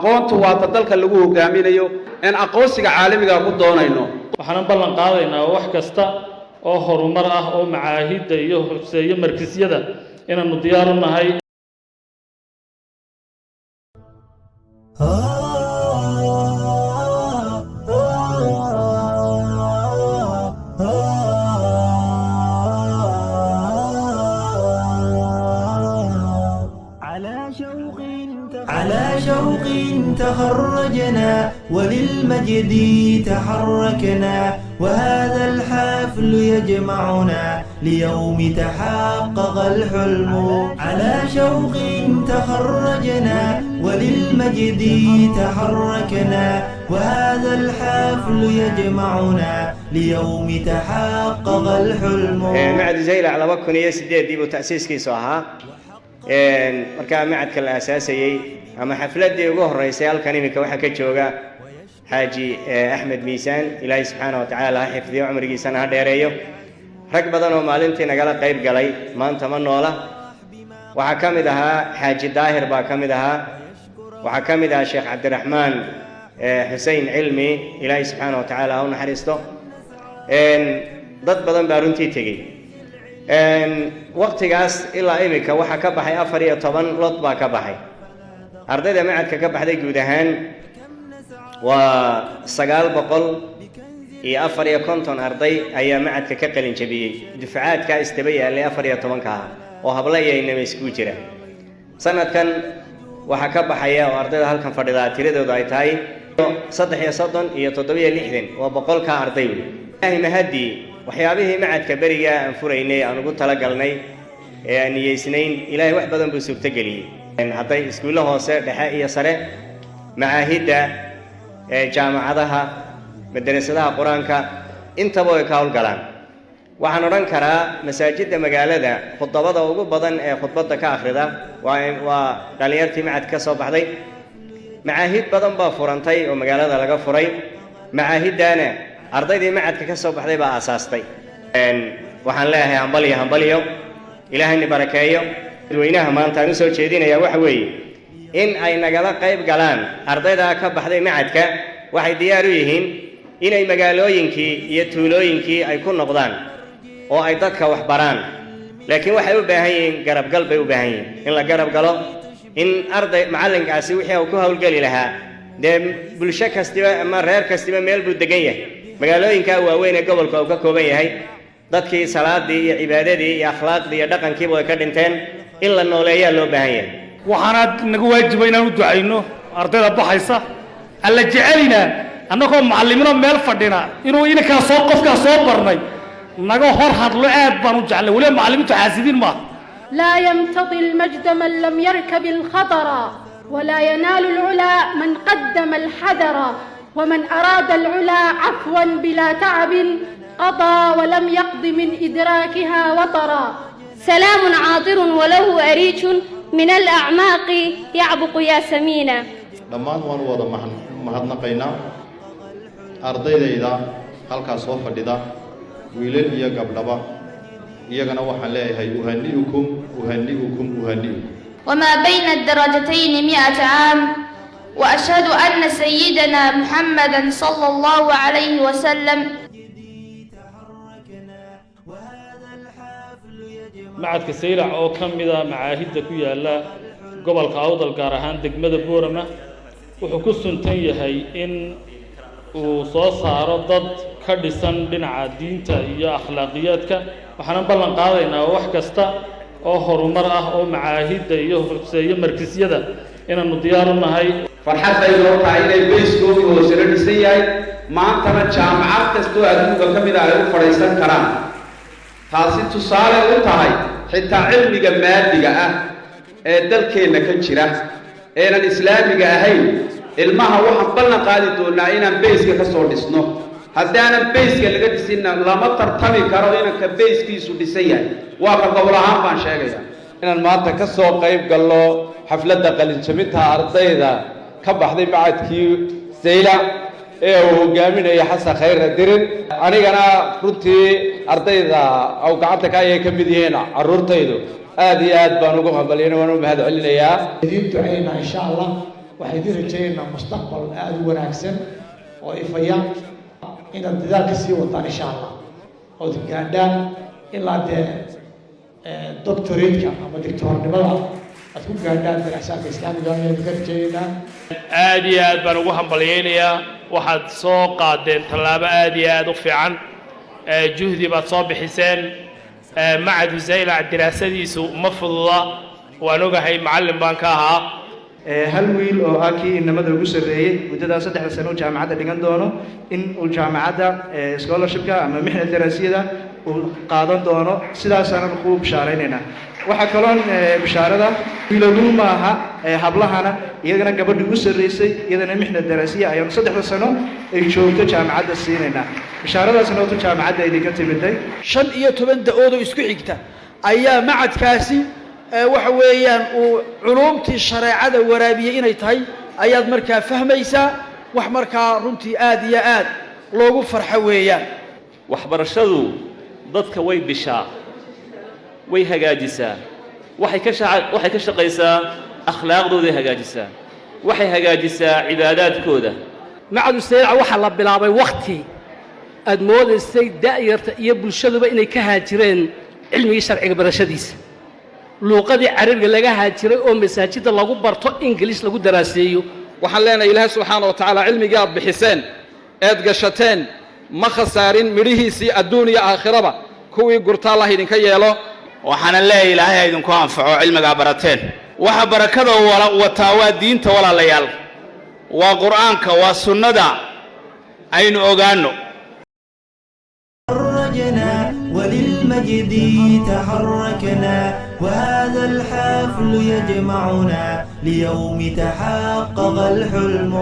Aqoontu waata dalka lagu hogaaminayo een aqoonsiga caalamiga ku doonayno. Waxaanan ballan qaadaynaa wax kasta oo horumar ah oo macaahidda iyo huseeyo markisyada inaannu diyaar u nahay. على شوق تخرجنا وللمجد تحركنا، وهذا الحفل يجمعنا ليوم تحقق الحلم. على شوق تخرجنا وللمجد تحركنا، وهذا الحفل يجمعنا ليوم تحقق الحلم. Macad Zaylac 2008-dii buu ta'siiskiisu ahaa. Markaa macadka la aasaasayey ama xafladdii ugu horreysay, halkan iminka waxaa ka jooga Xaaji Axmed Miisaan. Ilaahay subxaana wa tacaala ha xifdiyo, cumrigiisana ha dheereeyo. Rag badan oo maalintii nagala qayb galay maanta ma noola. Waxaa ka mid ahaa Xaaji Daahir baa ka mid ahaa, waxaa ka mid ahaa Sheekh Cabdiraxmaan Xusein Cilmi, Ilaahay subxaana wa tacaala ha u naxariisto. Dad badan baa runtii tegey. Waqtigaas ilaa iminka waxaa ka baxay 14 lot baa ka baxay. Ardayda macadka ka baxday guud ahaan waa 954 arday ayaa macadka ka qalin jabiyey, dufcaadkaa isdaba yaallay 14-ka ah oo habla iyo inama iskugu jira. Sanadkan waxaa ka baxaya oo ardayda halkan fadhidaa tiradoodu ay tahay 33 iyo 67, waa 100-ka arday wey. Ilaahay mahadii, waxyaabihii macadka beriga aan furaynay, aan ugu talagalnay ee aan niyeysnayn, Ilaahay wax badan buu suurtogeliyey. Hadday iskuullo hoose, dhexe iyo sare, macaahidda, jaamacadaha, madarasadaha Qur-aanka, intaba way ka howlgalaan. Waxaan odhan karaa masaajidda magaalada khudabada ugu badan ee khudbadda ka akhrida waa dhallinyartii macadka ka soo baxday. Macaahid badan baa furantay oo magaalada laga furay. Macaahiddaana ardaydii macadka ka soo baxday baa aasaastay. Waxaan leeyahay hambalyo, hambalyo, Ilaahayni barakeeyo. Dadweynaha maanta aan usoo jeedinayaa waxa weeye in ay nagala qayb galaan. Ardayda ka baxday macadka waxay diyaar u yihiin inay magaalooyinkii iyo tuulooyinkii ay ku noqdaan oo ay dadka wax baraan, laakiin waxay u baahan yihiin garabgal bay u baahan yihiin, in la garab galo, in arday macallinkaasi wixii uu ku howlgeli lahaa. Dee bulsho kastiba ama reer kastiba meel buu degan yahay. Magaalooyinka waaweyn ee gobolka uu ka kooban yahay, dadkii salaadii iyo cibaadadii iyo akhlaaqdii iyo dhaqankiiba way ka dhinteen. In la nooleeyaa loo baahan yahay. Waxaana naga waajiba inaan u ducayno ardayda baxaysa. Alla jecelina annagoo macalimiino meel fadhina inuu inankaa soo qofkaa soo barnay naga hor hadlo, aad baan u jeclay. Weliba macallimiintu xaasidiin maaha. لا يمتطي المجد من لم يركب الخطر، ولا ينال العلا من قدم الحذر، ومن أراد العلا عفوا بلا تعب قضى ولم يقض من إدراكها وطرا. سلام عاطر وله أريج من الأعماق يعبق ياسمينا. Dhammaan waan u wada mahadnaqaynaa ardaydayda halkaas soo fadhida, wiilal iyo gabdhaba. Iyagana waxaan leeyahay أهنئكم، أهنئكم، أهنئكم. وما بين الدرجتين 100 عام، وأشهد أن سيدنا محمدا صلى الله عليه وسلم. وهذا الحفل يجمع Macadka Saylac oo ka mida macaahidda ku yaalla gobolka Awdal, gaar ahaan degmada Boorama, wuxuu ku suntan yahay in uu soo saaro dad ka dhisan dhinaca diinta iyo akhlaaqiyaadka. Waxaanan ballan qaadaynaa wax kasta oo horumar ah oo macaahidda iyo huseeyo markisyada inaannu diyaar u nahay. Farxad bay noo tahay inay bayskoodii hoosena dhisan yahay, maantana jaamacad kastoo adduunka ka mid ah ay u fadhiisan karaan. Taasi tusaale u tahay xitaa cilmiga maadiga ah ee dalkeenna ka jira eenan islaamiga ahayn. Ilmaha waxaan ballan qaadi doonnaa inaan base-ka ka soo dhisno. Haddaanan base-ka laga dhisinna, lama tartami karo inanka base-kiisu dhisan yahay. Waa ka gobol ahaan baan sheegaya. Inaan maanta ka soo qayb galno xafladda qalinjabinta ardayda ka baxday macadkii Saylac ee uu hogaaminaya Xasan Khayre Dirin. Anigana runtii ardayda aw gacanta ka ayay ka mid yihiin carruurtaydu. Aad iyo aad baan ugu hambalyana, waan u mahad celinayaa. Idiin ducaynaa, insha Allah. Waxaan idin rajaynaynaa mustaqbal aada u wanaagsan oo ifaya, inaad dadaalka sii wadaan insha Allah, ood gaadhaan ilaa dee doctorate-ka ama doctornimada aad ku gaadhaan daraasaadka islaamiga ayaan ka rajaynaynaa. Aad iyo aad baan ugu hambalyaynayaa. Waxaad soo qaadeen tallaabo aad iyo aad u fiican, juhdi baad soo bixiseen. Macadu Zaylac diraasadiisu ma fududa, waan ogahay, macallin baan ka ahaa. Hal wiil oo ah kii inamada ugu sarreeyey muddadaa 3da sano uu jaamacadda dhigan doono in uu jaamacadda scholarshipka ama mixna daraasiyada uu qaadan doono, sidaasaanan ku bishaaraynaynaa. Waxaa kaloon bishaarada wiilaluu maaha, hablahana iyagana gabadhii ugu sarreysay iyadana mixna daraasiya ayaanu 3da sano ay joogto jaamacadda siinaynaa. Bishaaradaasna wato jaamacadda idinka timiday. 15 da-oodoo isku xigta ayaa macadkaasi waxa weeyaan uu culuumtii shareecada waraabiyey inay tahay ayaad markaa fahmaysaa. Wax markaa runtii aad iyo aad loogu farxo weeyaan. Waxbarashadu dadka way bishaa, way hagaajisaa, waxay ka shaqaysaa akhlaaqdooday hagaajisaa, waxay hagaajisaa cibaadaadkooda. Macadu Saylac waxaa la bilaabay wakhti aad moodaysay da'yarta iyo bulshaduba inay ka haajireen cilmigii sharciga barashadiisa, luuqadii carabiga laga haajiray oo masaajidda lagu barto Ingiliis lagu daraaseeyo. Waxaan leenahay, Ilaahay subxaana wa tacaala cilmigii aad bixiseen eed gashateen ma khasaarin, midhihiisii adduun iyo aakhiraba kuwii gurta Allah idinka yeelo. Waxaana leeyahay, Ilaahay ha idinku anfaco cilmigaa barateen. Waxa barakada wataa waa diinta, walaalayaal, waa Qur'aanka, waa sunnada, aynu ogaanno. وللمجد تحركنا، وهذا الحفل يجمعنا ليوم تحقق الحلم.